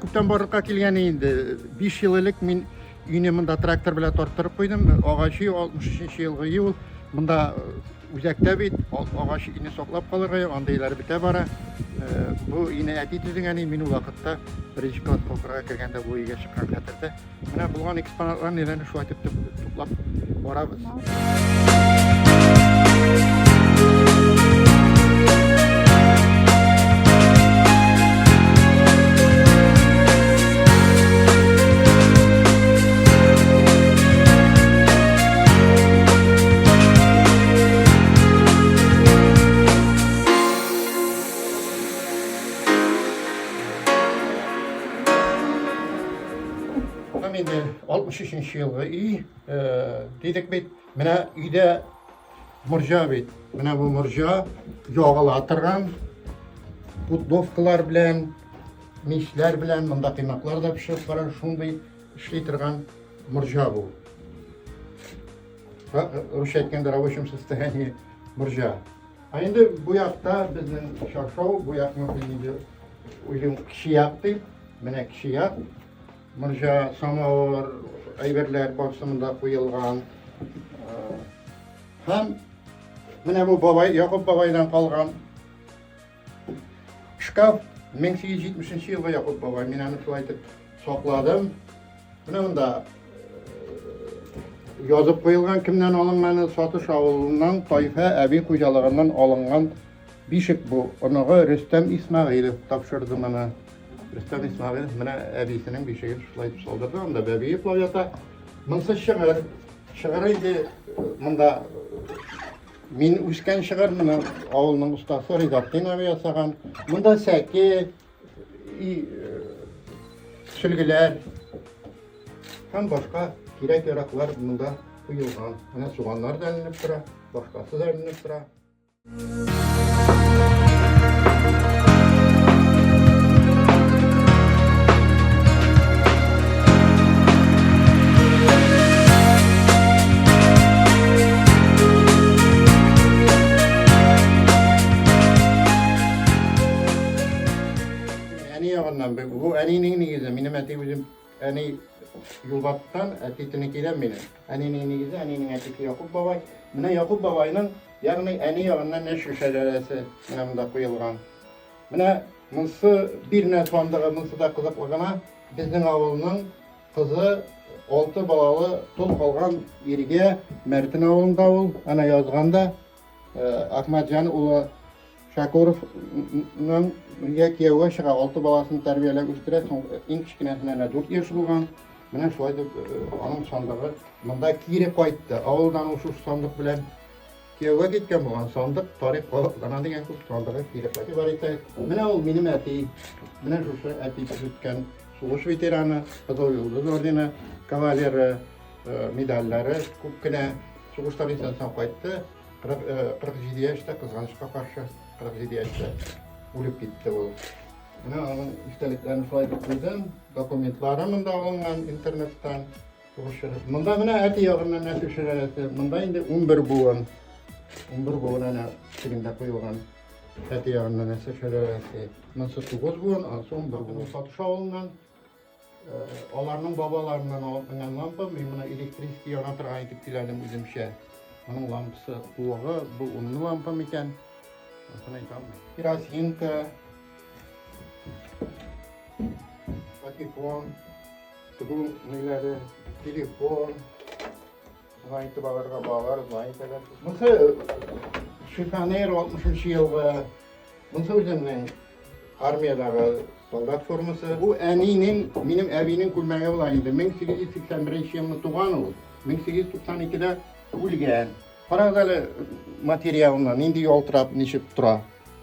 күптән барлыкка килгән инде. 5 ел элек мин өйне монда трактор белән тарттырып куйдым. Агач өй 63 елгы өй ул. Монда үзәктә бит агач өйне саклап калырга, андыйлар бетә бара. Бу өйне әти төзегән, мин ул вакытта беренче класска укырга кергәндә бу өйгә чыккан хәтердә. Менә булган экспонатларны ниләрне шулай итеп туплап барабыз. Һәм инде 63 елгы өй, дидек бит. Менә өйдә морҗа бит. Менә бу морҗа ягыла торган пудовкалар белән, мичләр белән, монда кыймаклар да пешереп бара, шундый эшли торган морҗа бу. Русча әйткәндә рабочем состоянии морҗа. Ә инде бу якта безнең чаршау, бу якны без инде уйлыйм кече як дип, менә кече як. Морҗа, самавыр, әйберләр барысы монда куелган. Һәм менә бу бабай, Якуб бабайдан калган шкаф 1870 елгы Якуб бабай. Мин аны шулай итеп сакладым. Менә монда язып куелган кемнән алынганы, Сатыш авылыннан Тайфә әби хуҗалыгыннан алынган бишек бу. Оныгы Рөстәм Исмәгыйлев тапшырды моны. Рөстәм Исмәгыйлев менә әбисенең бишеген шулай итеп салдырды. Анда бәби йоклап ята. Монысы чыгыр. Чыгыр инде монда мин үскән чыгыр, моны авылның остасы Ризатдин абый ясаган. Монда сәке, и сөлгеләр һәм башка кирәк-яраклар монда куелган. Менә суганнар да эленеп тора, башкасы да эленеп тора. Әни ягыннан бу әнинең нигезе. Минем әти үзем әни Юлбаттан, әти Тенекидән минем. Әнинең нигезе, әнинең әтисе Якуб бабай. Менә Якуб бабайның, ягъни әни ягыннан нәшер шәҗәрәсе менә монда куелган. Менә монысы бирнә сандыгы, монысы да кызыклы гына. Безнең авылның кызы алты балалы тол калган иргә Мәртен авылында ул, әнә язган да, Әхмәтҗан улы Шакуровның я кияүгә чыга, алты баласын тәрбияләп үстерә, соң иң кечкенәсенә әнә 4 яшь булган. Менә шулай дип аның сандыгы монда кире кайтты. Авылдан ул шушы сандык белән кияүгә киткән булган. Сандык тарих кабатлана дигән күп сандыгы кире кайтты. Бар итә. Менә ул минем әти. Менә шушы әти төзеткән сугыш ветераны, Кызыл Йолдыз ордены кавалеры, медальләре күп кенә. Сугыштан исән-сау кайтты. 47 яшьтә, кызганычка каршы, 47 яшьтә үлеп китте ул. Менә аның истәлекләрен шулай дип куйдым. Документлары монда алынган интернеттан. Монда менә әти ягыннан нәсел шәҗәрәсе. Монда инде 11 буын. 11 буын әнә тегендә куелган. Әти ягыннан нәсел шәҗәрәсе. Монысы 9 буын, анысы 11 буын. Сатыш авылыннан. Аларның бабаларыннан алып менгән лампа, мин моны электрический яна торган итеп көйләдем үземчә. Моның лампасы куыгы, бу унлы лампа микән? Анысын әйтә алмыйм. Керосинка, патефон, тегү ниләре, телефон. Знай итеп алырга балалар знай итәләр. Монысы шифонер 60 елгы. Монысы үземнең армиядәге солдат формасы. Бу әнинең, минем әбинең күлмәге була инде. 1881 елны туган ул. 1892-дә үлгән. Карагыз әле материалына, нинди ялтырап, ничек тора.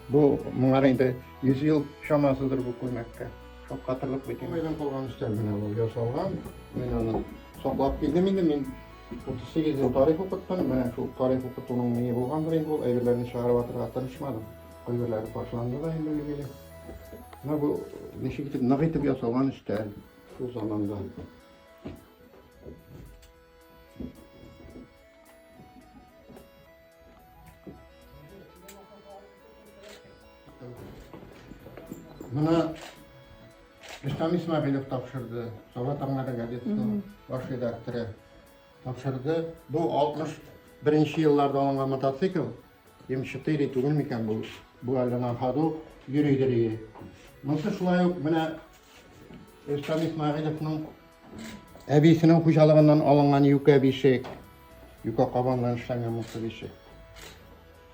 Бу моңар инде 100 ел чамасыдыр бу күлмәккә. Шаккатырлык бит. Майдан калган өстәл менә ул ясалган. Мин аны саклап килдем инде. Мин 38 ел тарих укыттым. Менә шул тарих укытуның ние булгандыр инде ул әйберләрне чыгарып атырга тырышмадым. Кайберләре ташланды да инде билгеле. Менә бу ничек итеп нык итеп ясалган өстәл шул заманда. Менә Рөстәм Исмәгыйлев тапшырды. Саба таңнары газетасының баш редакторы тапшырды. Бу 61 елларда алынган мотоцикл. М4 түгел микән бу? Бу әле на ходу йөридер ие. Монысы шулай ук менә Рөстәм Исмәгыйлевның әбисенең хуҗалыгыннан алынган юкә бишек. Юкә кабаннан эшләнгән монысы бишек.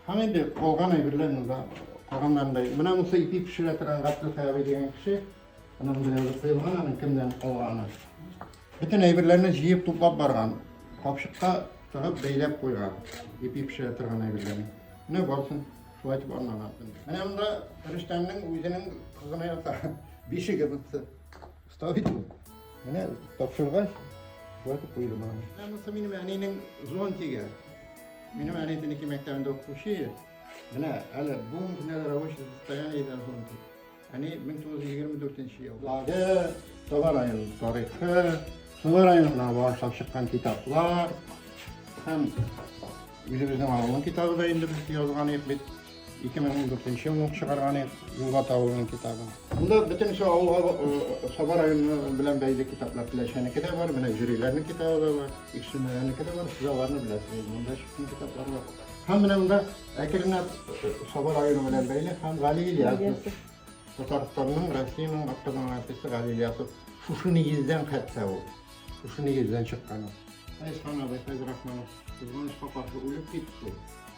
Һәм инде калган әйберләр монда калганнарында. Менә монысы ипи пешерә торган Габделхәй абый дигән кеше. Аның белән язып куелган, аның кемнән алганы. Бөтен әйберләрне җыеп туплап барган. Капчыкка тыгып бәйләп куйган. Ипи пешерә торган әйберләрне. Менә барысын шулай итеп арнаган. Менә монда Рөстәмнең үзенең кызына ята. Бишеге монысы. Оста бит ул. Менә тапшыргач, шулай итеп куйды моны. Менә монысы минем әнинең зонтигы. Минем әни Тенеки мәктәбендә укытучы. Менә әле бүгенге көндә дә рабочий состояниедә зонтик. Әни 1924 елдагы Саба районы тарихы, Саба районына багышлап чыккан китаплар һәм үзебезнең авылның китабы да инде без язган идек бит. 2014 елны ук чыгарган идек Юлгат авылының китабын. Монда бөтенесе авылга Саба районы белән бәйле китаплар. Теләчәнеке дә бар, менә Җөриләрнең китабы да бар, Икшермәләрнеке дә бар. Сез аларны беләсез. Монда чыккан китаплар бар. Һәм менә монда әкренләп Саба районы белән бәйле һәм Гали Ильясов. Татарстанның, Россиянең атказанган артисты Гали Ильясов. Шушы нигездән хәтта ул. Шушы нигездән чыккан ул. Фәйзхан абый Фәйзрахманов кызганычка каршы үлеп китте.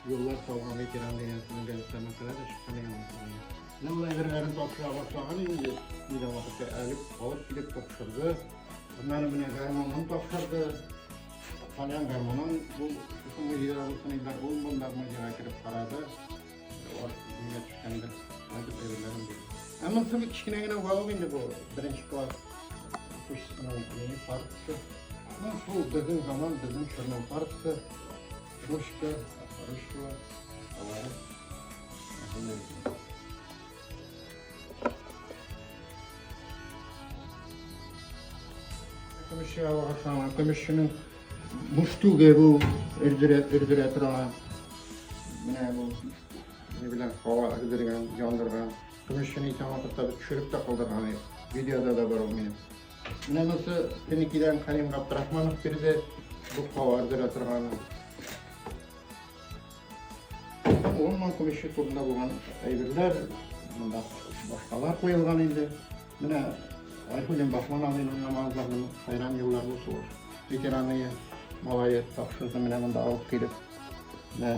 Юллар салган ветеран дигән шуның газетта мәкалә дә чыккан икән ул турында. Менә ул әйберләрен тапшыра башлаган инде. Нидә вакытта әле алып килеп тапшырды. Аннары менә гармунын тапшырды. Тальян гармунын бу шушы музейда булсын инде, ул монда музейга кереп карады. Миңа төшкәндә кайтып әйберләрен бирде. Ә монысы бик кечкенә генә уголок инде бу, беренче класс укучысының мини партасы. Ну, шул безнең заман, безнең чорның партасы. Ручка, ручкалар, алары. Көмешчегә багышланган, көмешченең муштугы бу өрдерә, өрдерә торган. Менә бу ни белән һава өрдергән, яндырган. Көмешчене исән вакытта без төшереп тә калдырган идек. Видеода да бар ул минем. Менә монысы Тенекидән Хәлим Габдрахманов бирде. Бу һава өрдерә торганы. Гомумән, көмешче турында булган әйберләр, монда башкалар куелган инде. Менә Айхуллин Бахман абыйның намазларын хайран еллар бу сугыш ветераны малае тапшырды менә монда алып килеп. Менә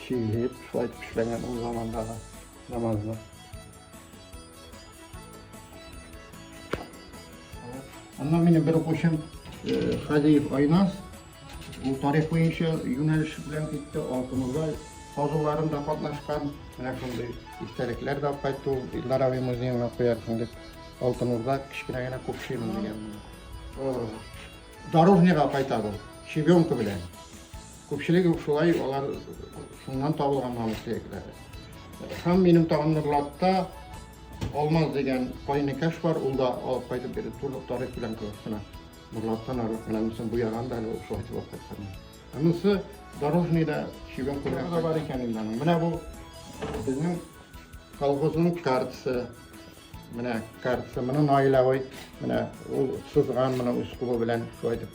чигеп, шулай итеп эшләнгән ул замандагы намазны. Аннан минем бер укучым Хадиев Айназ, ул тарих буенча юнәлеш белән китте, Алтын Урда казуларында катнашкан, менә шундый истәлекләр дә алып кайтты ул, Илдар абый музеена куярсың дип, Алтын Урда кечкенә генә кувшин дигән. Дорожныйга кайта бу, щебенка белән. Күпчелеге шулай, алар шуннан табылган мамык сөякләре. Һәм минем тагын Нурлатта Алмаз дигән кайнекәш бар, ул да алып кайтып бирде, туры тарих белән кызыксына. Нурлаттан арлык менә монысын буяган да әле ул шулай итеп алып кайткан. Ә монысы дорожныйда щебенка белән да бар икән инде аның. Менә бу безнең колхозның картасы. Менә картасы, моны Наил абый менә ул сызган, моны үз кулы белән шулай итеп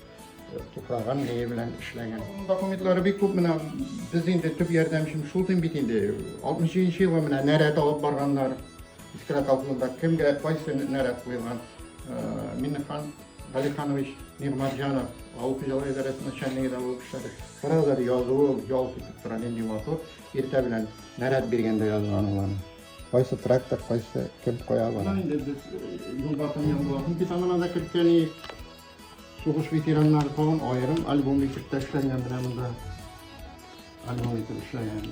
туфрагын ние белән эшләгән. Документлары бик күп менә без инде төп ярдәмчем шул дим бит инде. 67 елгы менә нәрәт алып барганнар. Искра колхозында кемгә кайсы нәрәт куелган. Миннехан Галиханович Нигъмәтҗанов авыл хуҗалыгы идарәсе начальнигы да булып эшләде. Карагыз әле язуы ялт итеп тора, нинди матур. Иртә белән нәрәт биргәндә язган ул аны. Кайсы трактор, кайсы кем кая бара. Инде без Юлбатым Янбулатым китабына да керткән идек. Сугыш ветераннары тагын аерым альбом итеп тә эшләнгән менә монда. Альбом итеп эшләгән.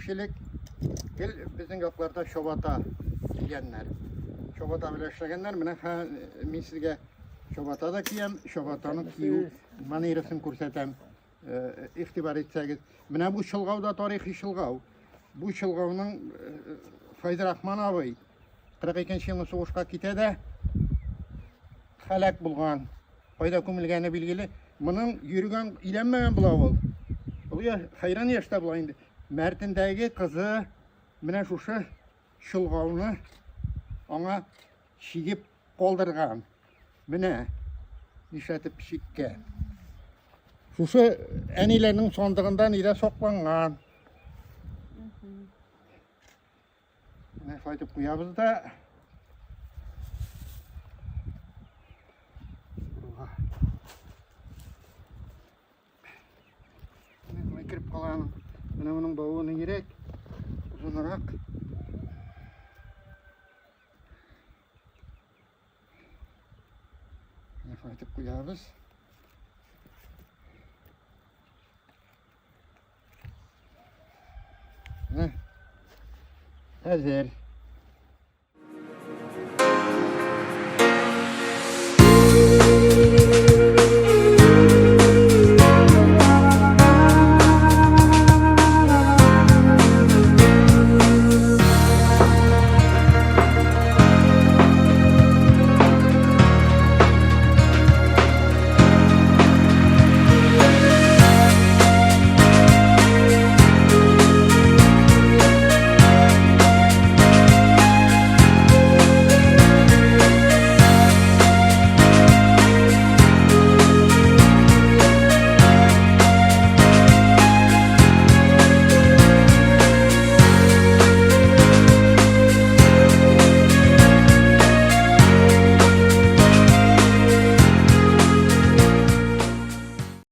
Күпчелек гел безнең якларда чабата кигәннәр. Чабата белән эшләгәннәр. Менә мин сезгә чабата да киям, чабатаны кию манерасын күрсәтәм. Э, игътибар итсәгез. Менә бу чолгау да тарихи чолгау. Бу чолгауның э, Фәйзрахман абый 42 елны сугышка китә дә һәлак булган. Кайда күмелгәне билгеле. Моның йөргән өйләнмәгән була ул. Ул я хәйран яшьтә була инде. Мәртендәге кызы менә шушы чолгауны аңа чигеп калдырган. Менә нишләтеп чиккән. Шушы әниләрнең сандыгында нидә сакланган. Менә шулай итеп куябыз да. Менә шулай кереп кала аның. Менә моның бавы нигерәк, озынрак. Менә шулай итеп куябыз. Менә. Әзер.